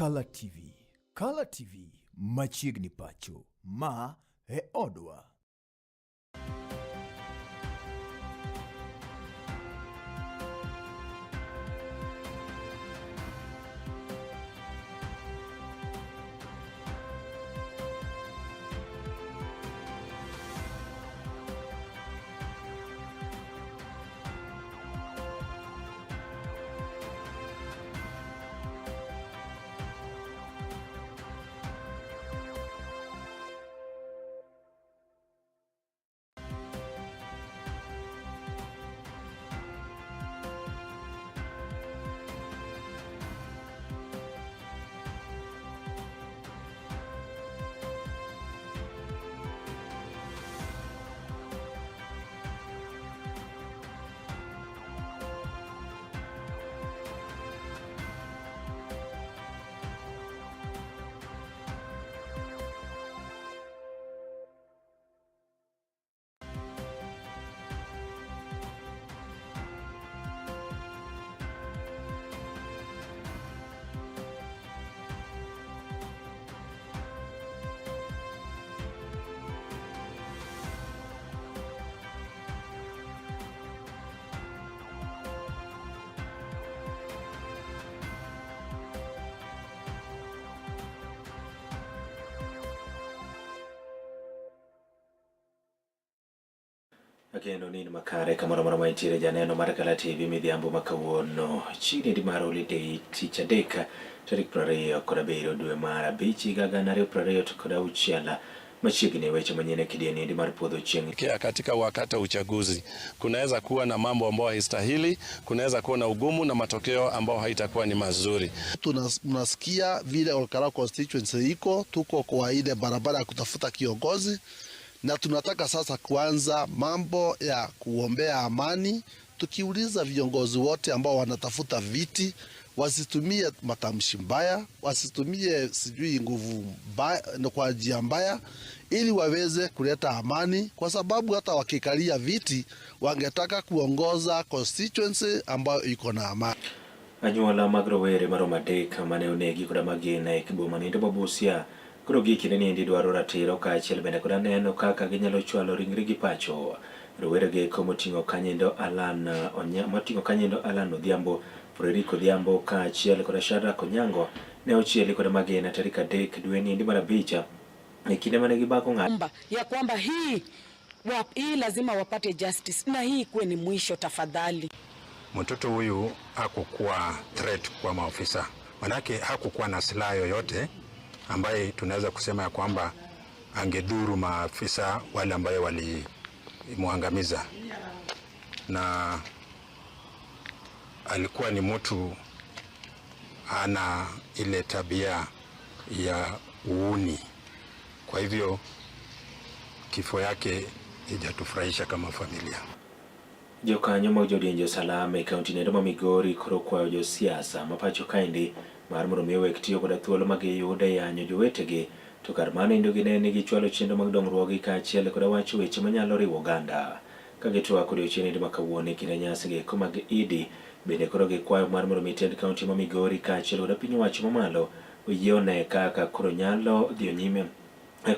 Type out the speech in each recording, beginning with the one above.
Kala TV. Kala TV machiegni pacho. Ma e odwa. Ageno ni in makare kamoro amora ma intiere janeno mar Kala TV midhiambo ma kawuono chiegni di mar holiday tich adek tarik 27 dwe mar abich higa 2026 machiegni weche manyien e kidieny endi mar puodho chieng' Kia katika wakati wa uchaguzi kunaweza kuwa na mambo ambayo haistahili, kunaweza kuwa na ugumu na matokeo ambayo haitakuwa ni mazuri. Tunasikia vile Olkalau constituency iko, tuko kwa ile barabara ya kutafuta kiongozi, na tunataka sasa kuanza mambo ya kuombea amani, tukiuliza viongozi wote ambao wanatafuta viti wasitumie matamshi mbaya, wasitumie sijui nguvu mbaya, kwa njia mbaya, ili waweze kuleta amani, kwa sababu hata wakikalia viti wangetaka kuongoza constituency ambayo iko na amani. Anyuola mag rowere maromo adek mane onegi koda magina e boma nindo ma Busia koro gie kinde niendi dwaro ratiro kaachiel bende koda neno kaka ginyalo chwalo ringregi pacho. Rowere gi eko moting'o kanyendo Alan Onya, moting'o kanyendo Alan Odhiambo, Frederick Odhiambo kaachiel koda Shadrack Onyango ne ochieli koda magina tarik 3 dwe niendi mar abich e kinde mane gibago ng'ato ya kwamba hii hii lazima wapate justice na hii ikuwe ni mwisho tafadhali. Mtoto huyu hakukuwa threat kwa maofisa, manake hakukuwa na silaha yoyote ambaye tunaweza kusema ya kwamba angedhuru maafisa wale ambaye walimwangamiza, na alikuwa ni mtu ana ile tabia ya uuni. Kwa hivyo kifo yake haijatufurahisha kama familia. Jokanyo mag jodinjo salama e kaunti nendo ma Migori koro kwayo josiasa ma pacho kaendi mar mondo mi owek tiyo koda thuolo ma giyudo e yanyo jowetegi to kar mano endo gine ni gichwalo chenro mag dongruogi kaachiel koda wacho weche manyalo riwo oganda. Ka gitwak odiochieng' endi ma kawuono e kinde nyasi gi eko mag Idi, bende koro gikwayo mar mondo mi tend kaunti ma Migori kaachiel koda piny owacho mamalo oyie one kaka koro nyalo dhiyo nyime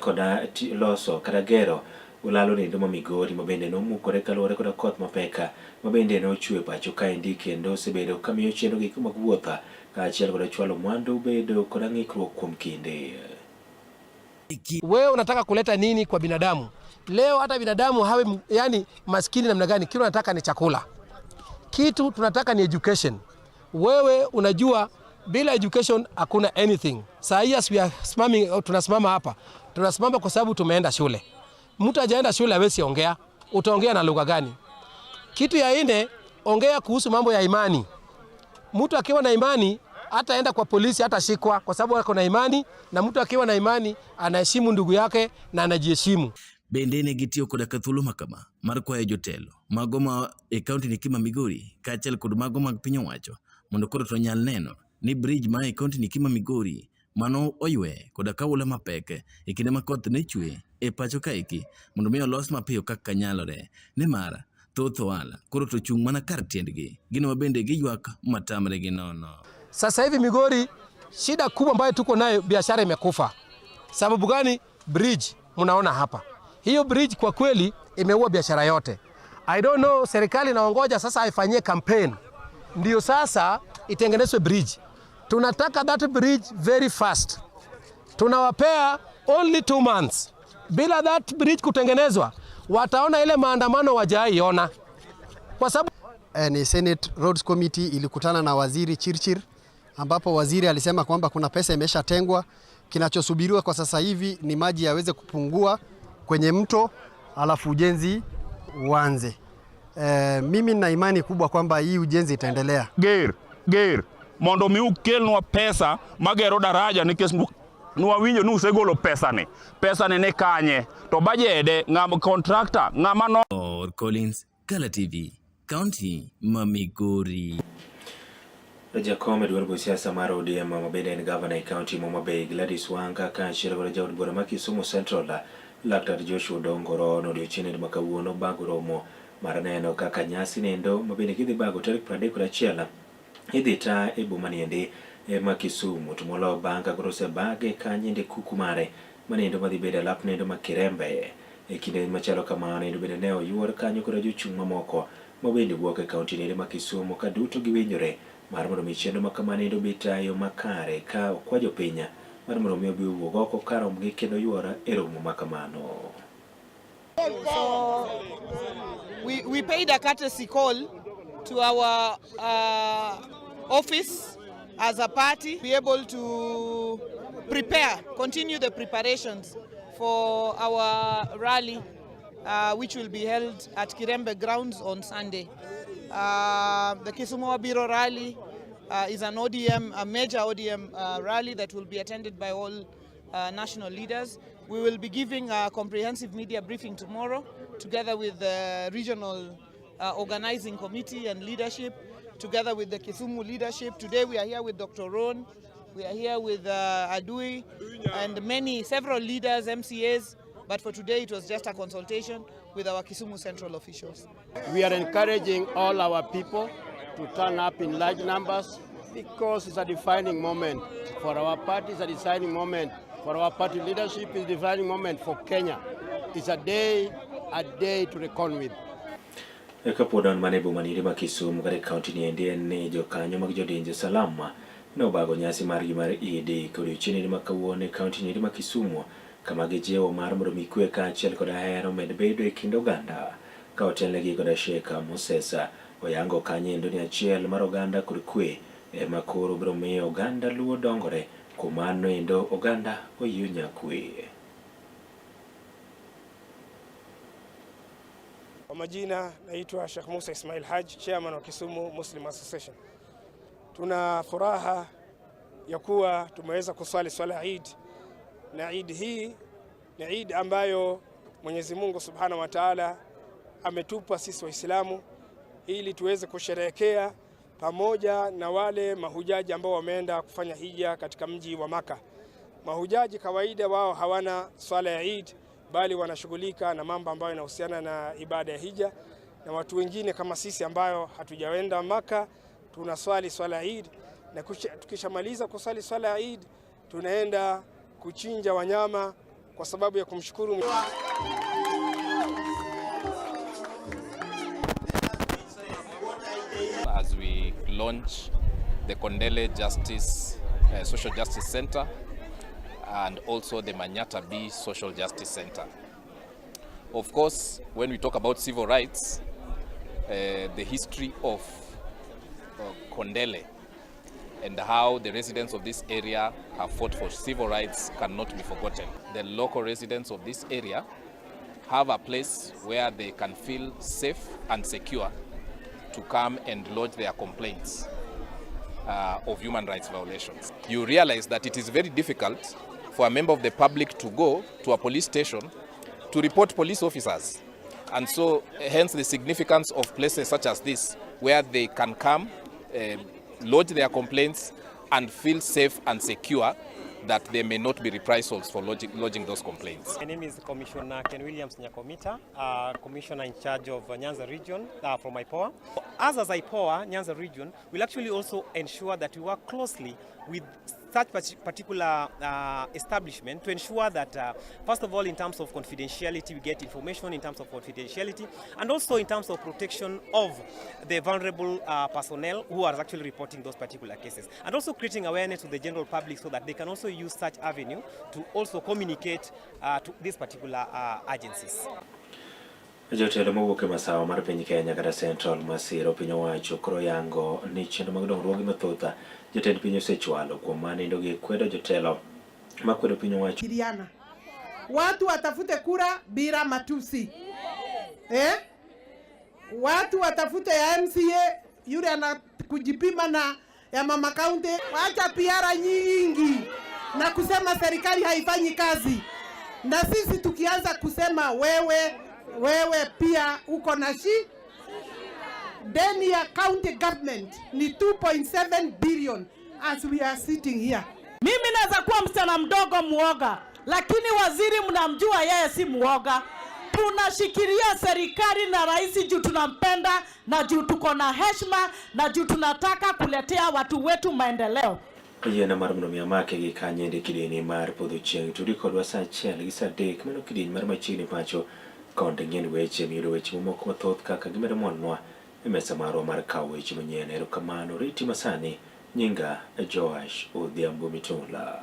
koda loso kata gero olalo nindo ma Migori ma bende nomukore kaluwore koda koth mapek ma bende nochwe pacho kaendi kendo osebedo kamiyo chenro gik mag wuoth kaachiel koda chwalo mwandu bedo koda ng'ikruok kuom kinde. Wewe unataka kuleta nini kwa binadamu? Leo hata binadamu hawe yani maskini namna gani, kile unataka ni chakula. Kitu tunataka ni education. Wewe unajua bila education hakuna anything. Saa hii as we are simaming, tunasimama hapa. Tunasimama kwa sababu tumeenda shule. Mtu hajaenda shule hawezi ongea. Utaongea na lugha gani? Kitu ya nne, ongea kuhusu mambo ya imani. Mtu akiwa na imani hataenda kwa polisi, hatashikwa kwa sababu ako na imani, na mtu akiwa na imani anaheshimu ndugu yake na anajiheshimu. Bende ne gitiyo koda ka thuolo makama mar kwayo jotelo mago ma e kaunti ni ma Migori kaachiel kod mago mag piny owacho mondo koro to nyal neno ni bridge ma e kaunti ni ma Migori mano oywe koda kaula mapek e kinde ma koth ne chwe e pacho kaeki mondo mi olos mapiyo kaka nyalore nimar thoth ohala koro to chung' mana kar tiendgi gino ma bende giywak matamre gi nono. Sasa hivi Migori Shida kubwa ambayo tuko nayo, biashara imekufa. Sababu gani? Bridge mnaona hapa, hiyo bridge kwa kweli imeua biashara yote. I don't know, serikali inaongoja sasa aifanyie campaign ndio sasa itengenezwe bridge. Tunataka that bridge very fast. Tunawapea only 2 months. Bila that bridge kutengenezwa, wataona ile maandamano wajaiona, kwa sababu Ni Senate Roads Committee ilikutana na Waziri Chirchir ambapo waziri alisema kwamba kuna pesa imeshatengwa. Kinachosubiriwa kwa sasa hivi ni maji yaweze kupungua kwenye mto, alafu ujenzi uanze. Mimi nina imani kubwa kwamba hii ujenzi itaendelea. Ger ger mondo mi ukelnwa pesa magero daraja nikech nwawinjo ni usegolo pesani pesani ni kanye to bajede ng'ama contractor ng'ama no Or Collins, Kala TV, Kaunti ma Migori. Jakom e duond buch siasa mar ODM ma bende en gavana e kaunti ma Homa Bay, Gladys Wanga, kaachiel kod jaod bura ma Kisumu Central, Laktar Joshua Odongo Rono, odiochieng' ma kawuono bago romo mar neno kaka nyasi nendo ma bende gidhi bago tarik 31 idhi ta e boma niendi ma Kisumu. To moloyo bang' ka koro osebage kanyo kuku mare manendo madhi bedo e lap nendo ma Kirembe. E kinde machalo kamano endo bende ne oyuor kanyo koda jochung' mamoko ma bende wuok e kaunti nendo ma Kisumu ka duto giwinjore mar mondo mi chenro ma kamano endo obed tayo makare ka okwa jopiny mar mondo mi obi owuog oko kar rombgi kendo yuor e romo ma kamano. So we paid a courtesy call to our office as a party, be able to prepare, continue the preparations for our rally, which will be held at Kirembe grounds on Sunday. The Kisumu Wabiro rally is an ODM, a major ODM rally that will be attended by all national leaders. We will be giving a comprehensive media briefing tomorrow, together with the regional organizing committee and leadership, together with the Kisumu leadership. Today we are here with Dr. Ron, we are here with Adui, and many, several leaders, MCAs. But for today it was just a consultation with our Kisumu Central officials. We are encouraging all our people to turn up in large numbers because it's a defining moment for our party, it's a defining moment for our party leadership, it's a defining moment for Kenya. It's a day to reckon with. Kapod wan mana e boma ni ma Kisumu kata e kaunti ni endi en ni jokanyo mag jodinje salama nobago nyasi margi mar Eid kodiochieng' ma kawuono e kaunti ni ma Kisumu, kama gijiwo mar mondo mi kwe kaachiel koda hera omed bedo e kind oganda ka otelnegi koda Sheikh Moses oyango kanyo endo ni achiel mar oganda kod kwe ema koro biro miyo oganda luo dongore. Kuom mano endo oganda oyie nyakwe. Kwa majina naitwa Sheikh Musa Ismail Haj, chairman wa Kisumu Muslim Association. Tuna furaha ya kuwa tumeweza kuswali swala Eid, na Eid hii ni Eid ambayo Mwenyezi Mungu Subhanahu wa Ta'ala ametupa sisi Waislamu ili tuweze kusherehekea pamoja na wale mahujaji ambao wameenda kufanya hija katika mji wa Maka. Mahujaji kawaida wao hawana swala ya Eid, bali wanashughulika na mambo ambayo yanahusiana na ibada ya hija, na watu wengine kama sisi ambayo hatujaenda Maka tunaswali swala ya Eid, na tukishamaliza kuswali swala ya Eid tunaenda kuchinja wanyama kwa sababu ya kumshukuru. As we launch the Kondele Justice Social Justice Center and also the Manyata B Social Justice Center. Of course, when we talk about civil rights, the history of Kondele and how the residents of this area have fought for civil rights cannot be forgotten. The local residents of this area have a place where they can feel safe and secure to come and lodge their complaints of human rights violations. You realize that it is very difficult for a member of the public to go to a police station to report police officers. And so, hence the significance of places such as this, where they can come, lodge their complaints, and feel safe and secure that there may not be reprisals for lodging those complaints. My name is Commissioner Ken Williams Nyakomita, Commissioner in charge of Nyanza region from IPOA. Us as IPOA, Nyanza region, will actually also ensure that we work closely with such particular establishment to ensure that, first of all, in terms of confidentiality, we get information in terms of confidentiality, and also in terms of protection of the vulnerable personnel who are actually reporting those particular cases, and also creating awareness to the general public so that they can also use such avenue to also communicate to these particular agencies. Jotelo mowuok e masawa mar piny Kenya kata Central masiro piny owacho koro yango ni chenro mag dongruoge mathoth jotend piny osechwalo kuom mano gikwedo jotelo makwedo piny owacho. Kiriana. Watu watafute kura bila matusi. Eh? Watu watafute ya MCA yule ana kujipima na ya mama county. Wacha PR nyingi na kusema serikali haifanyi kazi. Na sisi tukianza kusema wewe pia uko na shi deni ya county government ni 2.7 billion as we are sitting here. Mimi naweza kuwa msichana mdogo muoga, lakini waziri mnamjua yeye si muoga. Tunashikilia serikali na rais juu tunampenda na juu tuko na heshima na juu tunataka kuletea watu wetu maendeleo. Oyiena mar mondo mi amake gi kanyende kidieny mar podho chieng' tudi kodwa saa 1 gi saa 3 mano kidieny mar machiegni pacho konde ng'ien weche miyudo weche mamoko mathoth kaka gimedo molnwa e mesa marwa mar kawo weche manyien. Erokamano riti masani nyinga Joash Odhiambo Mitula.